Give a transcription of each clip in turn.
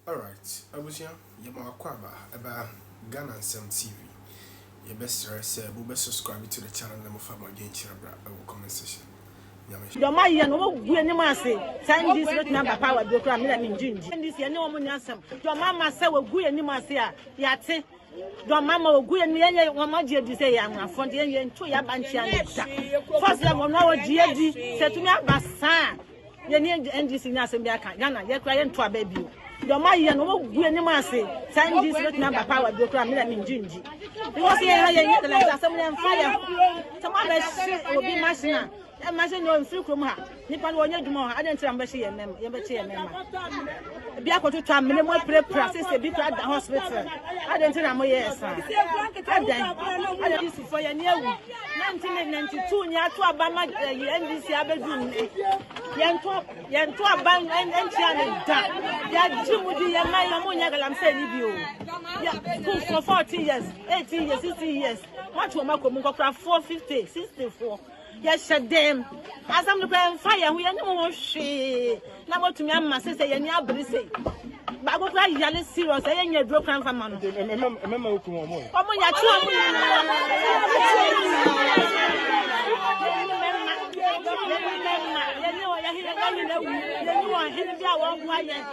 Alright, abusua, yɛma wakɔ aba ɛba Ghana Nsɛm TV. Yɛbɛsrɛ sɛ mobɛ subscribe to the channel na mofa mo adwenkyerɛ bra ɛwɔ comment section. Nyame. Deɛ ɔma yɛ no, wɔgu anim ase sɛ NDC bɛtumi aba power bio koraa, mena mengye ndi. NDC ɛne wɔn nyɛ asɛm. Deɛ ɔma ama sɛ wɔgu anim ase a, yɛate. Deɛ ɔma ama wɔgu anim, yɛnyɛ wɔn agye adi sɛ yɛ anwafoɔ nti yɛnyɛ nto yɛ aba nkyia no da. First level no a wɔgye adi sɛ tumi aba saa a, yɛne NDC nyɛ asɛm bi aka. Ghana yɛkora yɛnto aba bio. Deɛ ɔma yɛ no, wɔgu anim ase sɛ NDC bɛtumi aba power bio koraa, mena mengye ndi. Because yɛn ha yɛnyɛ galamsey asɛm no yɛmfa yɛn ho. Sɛ moabɛhye obi machine a, ɛma sɛ nyɛ ɔmfiri kurom ha. Nipa no wɔnyɛ adwuma wɔ ha. Adɛn nti na mobɛhye yɛn mmarima? Yɛbɛkye yɛn mmarima. Ebi akɔtotɔ amena mu apirapira sese bi kura da hospital. Adɛn nti na moyɛɛ saa? Adɛn? Adɛn NDC foɔ yɛn ani awu. 1992 ni ato aba ma ɛyi NDC abɛdu nnɛ. Yɛnto yɛnto aba nkyia ne da. Yɛagye mu di yɛn mma yɛn mo nyɛ galamsey ni bi o. Yɛ school for 14 years, 18 years, 16 years. Moatwe wɔn akɔ mu nkɔkorafoɔ 50, 60 foɔ. Yɛhyɛ dɛm. Asɛm no koraa mfa yɛn ho, yɛne mo ho hwee. Na moatumi ama sɛ sɛ yɛn ani abere sei. Baako koraa yale serious, ɛyɛ nyɛ aduro koraa mfa ma no. Mɛma wo kum wɔn. Wɔn yɛakye wɔn nyinaa. Yɛakye wɔn nyinaa. Yɛne mɛma, yɛne mɛma, yɛne wɔn yɛne yɛne awu, yɛne wɔn hene bi a wɔboa yɛn.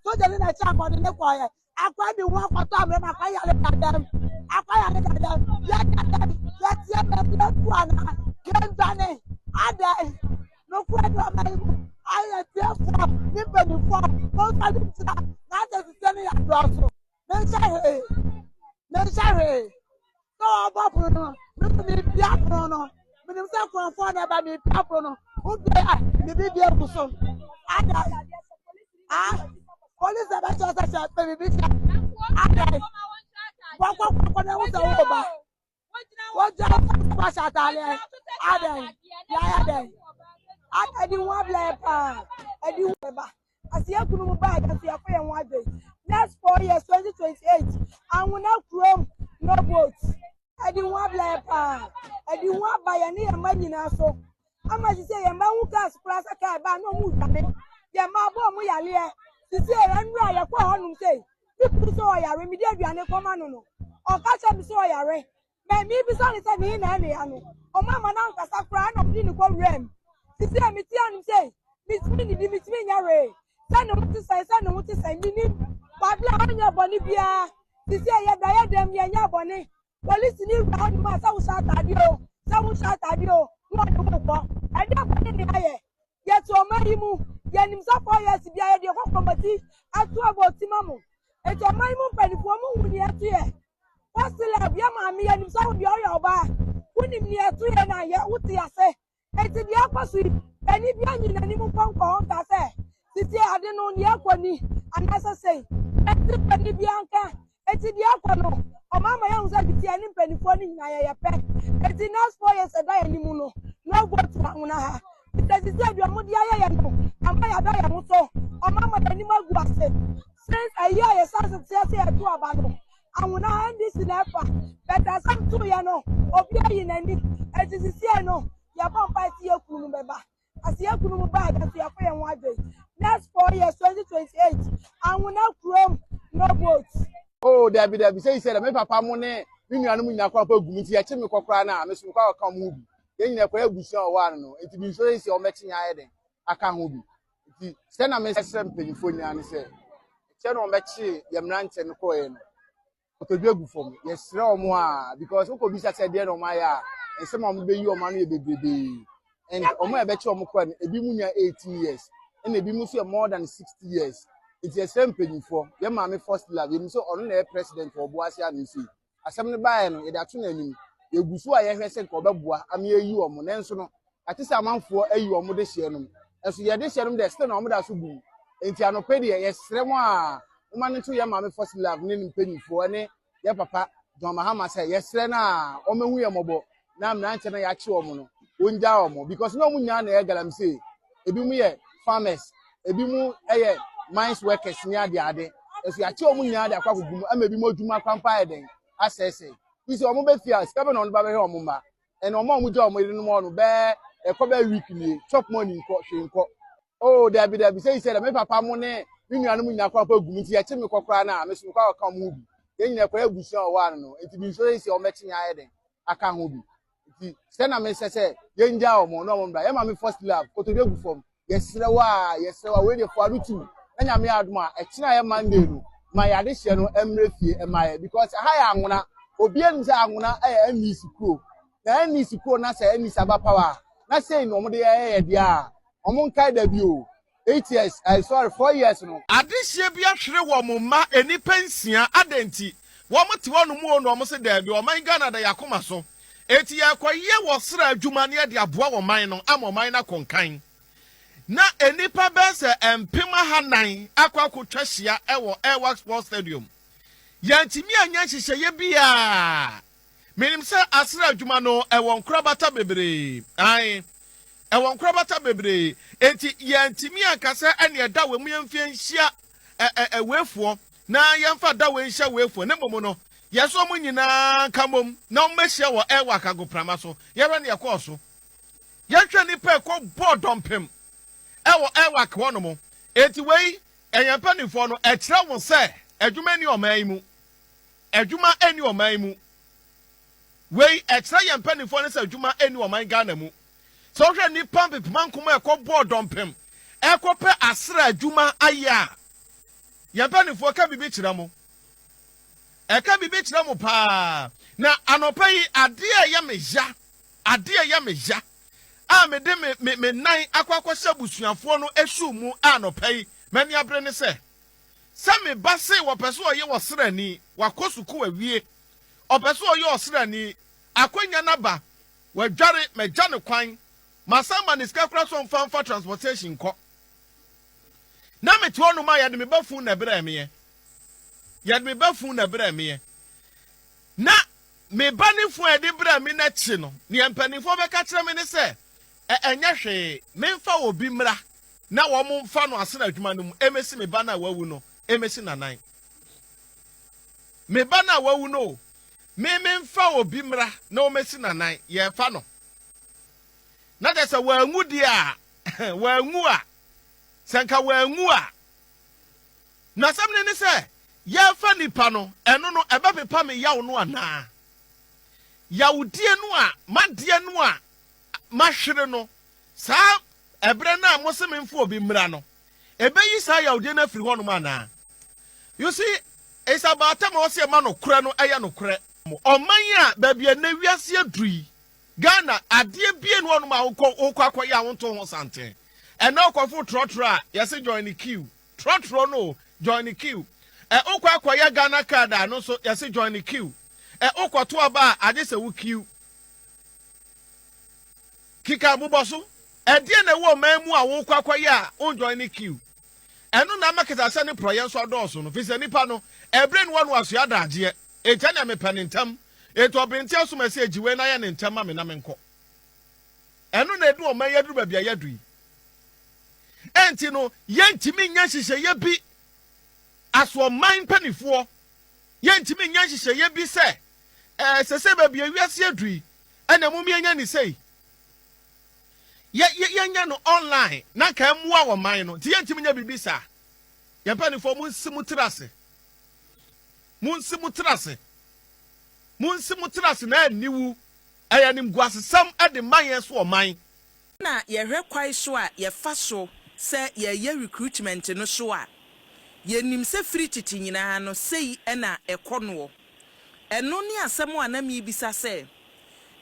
Sogya ni na ɛkyɛ akɔde ne kɔɔyɛ. Akwa de ho akɔtɔ amena mu, akwa yare dadam, akwa yare dadam, yɛ dadam, yɛteɛ mɛ yɛtu ana, yɛndwane, adɛn, nokorɛ ne ɔman yi mu, ayɛ tiefoɔ ne mpanimfoɔ, monsa ne nkyira, na asɛ sisɛ no yɛ adɔɔso, menhyɛ hwee, menhyɛ hwee, sɛ wɔbɔ pono no, me nso mepia pono no, menim sɛ kurɔfoɔ na ɛba mepia pono no, wobie a, ne biribi agu so, adɛn. Ah, polisi ɛbɛkyerɛ sɛ hyɛ pɛ biribi hyɛ adɛn wɔkɔ kɔkɔ na ehu sɛ wɔwɔ ba wɔgyina hɔ sɛ wɔahyɛ ataadeɛ adɛn yɛayɛ dɛn ɛdi ho abilɛ paa ɛdi ho ba aseɛ kunu mu baa yɛso yɛkɔ yɛn ho adwen next 4 years 2028 Anwona kurom no vote. Ɛdi ho abilɛ paa, ɛdi ho aba yɛn ne yɛn mma nyinaa so ama sisi yɛn mma ho cars koraa sɛ kaa ba na ɔmo dwane yɛn mma abɔ ɔmo yareɛ. Sisi yɛn nnura yɛkɔ hɔnom sɛ mi sɛ ɔyare, mi de aduane kɔma no, ɔka kyerɛ mi sɛ ɔyare mɛ mi bisa ne sɛ ne na ɛne ya no, ɔmo ama na nkasa koraa na ɔmo de ne kɔ wura mu. Sisi yɛ mi ti anum sɛ mi tumi didi, mi tumi nya wee sɛ ne ho te sɛn, sɛ ne ho te sɛn mi nim wabla ɔnyɛ bɔne biara. Sisi yɛ da yɛ dɛm yɛ nyɛ bɔne. Polisi ni wura hɔnom a sɛ wohyɛ ataadeɛ o, sɛ wohyɛ ataadeɛ o, na ɔde wo kɔ. Ɛdeɛ bɔne ne ayɛ yɛte ɔman yi mu, yɛnim sɛ 4 years bia yɛde ɛkɔ kɔmɔti ɛto abɔ ti ma mo. Eti ɔman yi mu mpanimfoɔ mu hu nea ɛto yɛ. First love yɛ maame, yɛnim sɛ wo deɛ ɔyɛ ɔbaa, wonim nea ɛto yɛ na yɛ wote ase. Eti deɛ ɛkɔ so yi, ɛni bi anyi n'anim nkɔnkɔ hɔ nka sɛ titi ade no nea ɛkɔ ni anaasɛ sɛyi. Eti panin bi anka. Eti deɛ ɛkɔ no, ɔmo ama yɛn sɛ titi ɛne mpanimfoɔ no nyinaa yɛyɛ pɛ. Eti next 4 years ɛda yɛn anim no, no vote Anwona ha. Eti sisi deɛ ɔmo de ayɛ yɛn no ama yɛada yɛn ho so, ɔmo ama yɛn anim agu ase. Since ɛyi a yɛsan so teɛ sɛ yɛto aba no, Anwona ha NDC na ɛfa bɛtɛ asɛm to yɛ no, obi ayi n'ani. Eti sisi no yɛbɔ mpa eti yɛ kunu mu bɛba ase, yɛ kunu mu baa yɛso yɛkɔ yɛn ho adwen. Next 4 years 2028 Anwona kurom no vote. Oh, dabi dabi, sɛ sɛ me papa mo ne me nuanom nyinaa kɔ akɔ egu mu nti yɛkye me kɔ koraa na me so mekɔ akɔka ɔmo ho bi. Yɛn nyinaa kɔyɛ abusua a ɔwɔ ano no nti bi nso sɛ ɔmɛkye nyɛ ayɛ den aka ho bi. Nti sɛ na mesrɛ mpanyinfoɔ nyinaa ne sɛ kyɛ na ɔmɛkye yɛ mmeranteɛ no kɔɔɛ no kotodwe gu fam, yɛsrɛ ɔmo a because wokɔ bisa sɛ deɛ na ɔmo ayɛ a, nsɛm a ɔmo bɛyi ɔmo ano yɛ bebrebee. And ɔmo a ɛbɛkye ɔmo kɔɛ no, ebi mu nya 18 years ɛna ebi mu nso yɛ more than 60 years. Nti yɛsrɛ mpanyinfoɔ, yɛ maame First Love, yɛnim sɛ ɔno na ɛyɛ president wɔ Ɔboase ano nsi asɛm no baeɛ no, yɛde ato n'anim. Yɛgu so a yɛhwɛ sɛ nka ɔbɛboa ama yɛyi wɔn, nanso no ate sɛ amanfoɔ ayi wɔn de hyɛ nom nso yɛde hyɛ nom deɛ still na wɔn da so gu mu. Nti anɔpɛ deɛ yɛsrɛ mo a wɔma no nto yɛ maame First Love ne ne mpanyinfoɔ ne yɛ papa John Mahama sɛ yɛsrɛ no a wɔmɛhu yɛ mmɔbɔ na mmeranteɛ no yɛakye wɔn no wɔngya wɔn, because na wɔn nyinaa na ɛyɛ galamsey. Ebi mu yɛ farmers, ebi mu yɛ mines workers ne ade ade nso yɛakye wɔn nyinaa de akɔ akɔgu mu ama ebi mu adwuma kwampa ayɛ den asɛesɛe. Bi sɛ wɔn bɛ fie a, sika bɛ na wɔn ba bɛhwɛ wɔn mma ɛna wɔn a wɔn gya wɔn yerenom hɔ no bɛɛ ɛkɔ bɛɛ week nie, chop money nkɔ hwee nkɔ. Oh, dabi dabi, sɛ sɛ me papa mo ne Me nuanom nyinaa koraa mpo agu mu nti yɛkye me kɔ koraa no a, me nso mekɔ akɔka wɔn ho bi. Yɛn nyinaa kɔyɛ abusua wɔ hɔ ano no, nti bi nso sɛ wɔbɛkye yɛn ayɛ dɛn aka ho bi. Nti sɛ na mesɛ sɛ yɛngyaa wɔn na wɔn mmra. Yɛn maame first love, kotodwe gu fam. Yɛsrɛ wo a, yɛsrɛ wo a, wei deɛ fa no tum. Na Nyame adom a, ɛkyena yɛ Monday no, ma yɛ adehyeɛ no mmerɛ fie ɛma yɛ. Because ɛha yɛ Anwona. Obiara nim sɛ Anwona yɛ NDC kuro. Na NDC kuro na sɛ NDC aba power a, na sei na wɔde yɛ yɛ deɛ a, wɔn nkae da bi o. 8 years, sorry, 4 years no. Adehyeɛ bi ahwere wɔn mma nnipa nsia. Adɛn nti? Wɔn te hɔnom o na wɔn se daabi, ɔman Ghana da yɛn akoma so. Enti yɛrekɔyɛ wɔ sra adwuma na yɛde aboa ɔman no ama ɔman no akɔ nkan. Na nnipa bɛyɛ sɛ 4000 akɔ akɔtwa hyia wɔ Airwax Sports Stadium. Yɛantumi anyɛ nhyehyɛeɛ biara. Menim sɛ asra adwuma no ɛwɔ nkorabata bebree. Ae, ɛwɔ nkorabata bebree. Enti yɛantumi anka sɛ ɛne ɛda wei mu yɛmfa nhyia ɛ ɛ weifoɔ na yɛmfa da wei nhyɛ weifoɔ. Na mmom no, yɛsɛ wɔn nyinaa nka mmom na wɔmmɛhyia wɔ Airwax agoprama so. Yɛhwɛ nea ɛkɔɔ so. Yɛhwɛ nnipa ɛkɔ bɔɔ dɔmpem ɛwɔ Airwax hɔnom. Enti wei, ɛyɛn mpanimfoɔ no, ɛkyerɛ wɔn sɛ adwuma nni ɔman yi mu. Adwuma nni ɔman yi mu. Wei ɛkyerɛ yɛn mpanimfoɔ no sɛ adwuma nni ɔman Ghana mu. Sɛ wohwɛ nnipa mpepema nkom a ɛkɔ bɔɔ dɔmpem ɛkɔpɛ asra adwuma ayɛ a, yɛn mpanimfoɔ ka biribi kyerɛ mo. Ɛka biribi kyerɛ mo paa. Na anɔpa yi adeɛ a ɛyɛ me ya, adeɛ a ɛyɛ me ya a mede me me me nan akɔ akɔhyɛ abusuafoɔ no shoe mu a anɔpa yi m'ani abere ne sɛ, sɛ me ba se wɔpɛ sɛ ɔyɛ ɔsraani, wakɔ sukuu awie, ɔpɛ sɛ ɔyɛ ɔsraani, akwanya no aba, wadware, magya no kwan, masan ma no sika koraa sɛ ɔmfa mfa transportation nkɔ. Na mete hɔnom a yɛde me ba fun na ɛbrɛɛ meɛ. Yɛde me ba fun na ɛbrɛɛ meɛ. Na me ba ne fun a yɛde brɛɛ me no akyi no, nea mpanimfoɔ bɛka kyerɛ me ne sɛ, ɛnyɛ hwee, memfa obi mmra na wɔmfa no asra adwuma no mu mmesi me ba no a wawu no mmesi n'anan. Me ba no a wawu no o, me memfa obi mmra na wɔmmesi n'anan, yɛrefa no. Na kyerɛ sɛ wanwu deɛ a, wanwu a, sɛ nka wanwu a, na asɛm no ne sɛ, yɛrefa nipa no, ɛno no ɛbɛpepa me yaw no anaa? Yawdie no a, m'adeɛ no a mahwere no, saa ɛberɛ no a mose memfa obi mmra no, ɛbɛyi saa yawdie no afiri hɔnom anaa? You see, it's about time a wɔse ɛma nokorɛ no ɛyɛ nokorɛ. Ɔman a baabi a nnɛ wiase aduru yi, Ghana, adeɛ bie ne hɔnom a wokɔ wokɔ akɔyɛ a wonto ho santen. Ɛnɛ wokɔfo trɔtrɔ a, yɛse join the queue. Trɔtrɔ no o, join the queue. Ɛ wokɔ akɔyɛ Ghana card a, ɛno nso yɛse join the queue. Ɛ wokɔto aba a, agye sɛ wo queue. Keka bobɔ so. Ɛdeɛn na ɛwɔ ɔman mu a wokɔ akɔyɛ a wonjoin ne queue? Ɛno na ama kɛtɛasehyɛ ne porɔeɛ nso adɔɔso no, firi sɛ nnipa no, ɛberɛ nni hɔ no wɔasoɛ adagyeɛ. Enti ɛnneɛ mepɛ no ntɛm. Enti ɔbenteɛ asom ɛsɛ gye wei na yɛ no ntɛm ma me na menkɔ. Ɛno na ɛde ɔman yi aduru baabi a yɛadu yi. Enti no, yɛntumi nyɛ nhyehyɛeɛ bi as ɔman mpanimfoɔ, yɛntumi nyɛ nhyehyɛeɛ bi sɛ, ɛɛ, sɛsɛ baabi a wiase aduru yi, ɛna mom yɛnyɛ ne sei. Yɛ, yɛ, yɛnyɛ no online na nka ɛmmoa ɔman no. Nti yɛntumi nyɛ biribi saa. Yɛn mpanimfoɔ, monsi mo tiri ase. Monsi mo tiri ase. Monsi mo tiri ase na aniwu. Ɛyɛ animguasesɛm de ma yɛn so ɔman. Na yɛhwɛ kwae so a yɛfa so sɛ yɛreyɛ recruitment no so a, yɛnim sɛ firi tete nyinaa no sei na ɛkɔ noɔ. Ɛno ne asɛm a na merebisa sɛ,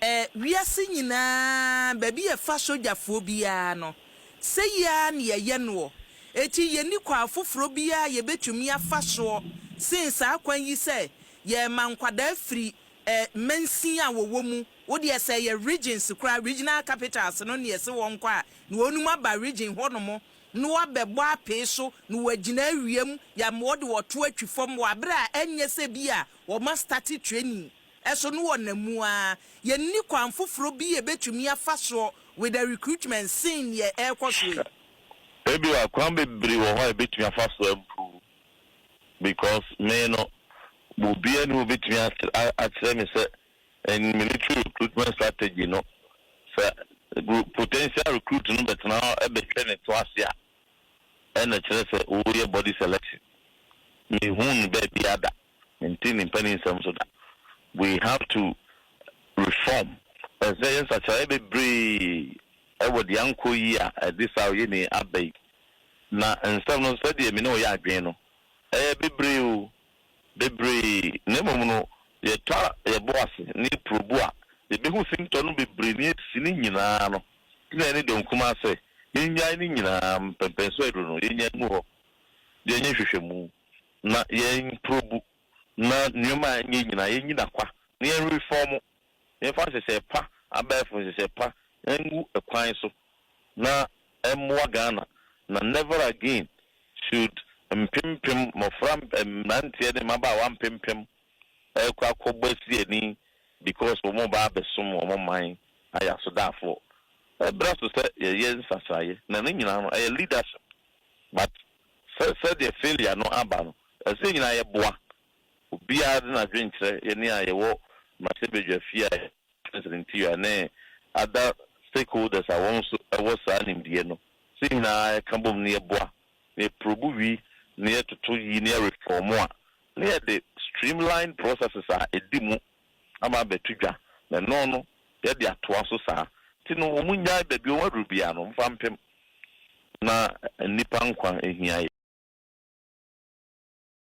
ɛ, wiase nyinaa baabi yɛfa sogyafoɔ biara no, sei ara na yɛyɛ noɔ. Enti yɛnni kwan foforɔ biara a yɛbɛtumi afa soɔ sen saa kwan yi sɛ yɛrema nkwadaa firi ɛ, mansin a wɔwɔ mu, wo deɛ sɛ ɛyɛ regions koraa, regional capitals no na yɛse wɔnkɔ a, na wɔnom aba region hɔnom na wɔabɛbɔ apee so na wɔagyina awia mu, yɛama wɔde wɔto atwi fam wɔ aberɛ a ɛnyɛ sɛ bi a wɔma start training ɛso no wɔnam mu ara. Yɛnni kwan foforɔ bi a yɛbɛtumi afa soɔ with the recruitment sen deɛ ɛrekɔ soɔ yi. Ebi wɔ kwan bebree wɔ hɔ a ebetumi afa so improve because me no, obiara ni obetumi akyerɛ me sɛ in military recruitment strategy no, sɛ potential recruit no bɛtena hɔ ɛbɛtwɛ ne to ase a. Ɛna kyerɛ sɛ woyɛ body selection. Mehu no baabi ada, nti ne mpanin nsɛm so da. We have to reform. Ɛsɛ yɛ nsakyerɛ bebree ɛwɔ deɛ ankɔ yi a ɛde saa ɔyɛ ne aba yi. Na nsɛm no, sɛdeɛ me ne ɔyɛ adwene no, ɛyɛ bebree o, bebree. Na mmom no, yɛtɔ yɛbɔ ase ne probe a, yɛbɛhu sintɔ no bebree ne esi ne nyinaa no. Na ɛne dɔm ase, yɛnyae ne nyinaa mpɛmpɛnso aduru no, yɛnya mu hɔ, yɛnyɛ hwehwɛmu na yɛn probe na nneɛma a ɛnyɛ nyinaa yɛnyi kwa na yɛn reform, yɛmfa nhyehyɛ pa, abɛɛfo nhyehyɛ pa ngu ɛkwan so na ɛmmoa Ghana. Na never again should mpempem mmɔfra, mmeranteɛ ne mmabaawa mpempem ɛkɔ akɔbɔ asi ani because wɔn ba abɛsom wɔn man ayɛ asodaafoɔ. Ɛbrɛ so sɛ yɛyɛ nsakyerɛeɛ na ne nyinaa no ɛyɛ leadership, but sɛ sɛdeɛ failure no aba no, ɛsɛ nyinaa yɛboa obiara de n'adwenkyerɛ. Yɛne a yɛwɔ mmarahyɛbadwa fie a President Interior ne other stakeholders a wɔn nso ɛwɔ saa nimdeɛ no sɛ nyinaa yɛka bom ne yɛboa na yɛprobe wi na yɛtoto yi na yɛreform a, na yɛde streamline processes a ɛdi mu ama abɛto dwa. Na ɛno no yɛde atoa so saa. Nti no, wɔn nyaa baabi wɔn aduru bia no, mfa mpem na nnipa nkwa ehia yɛ.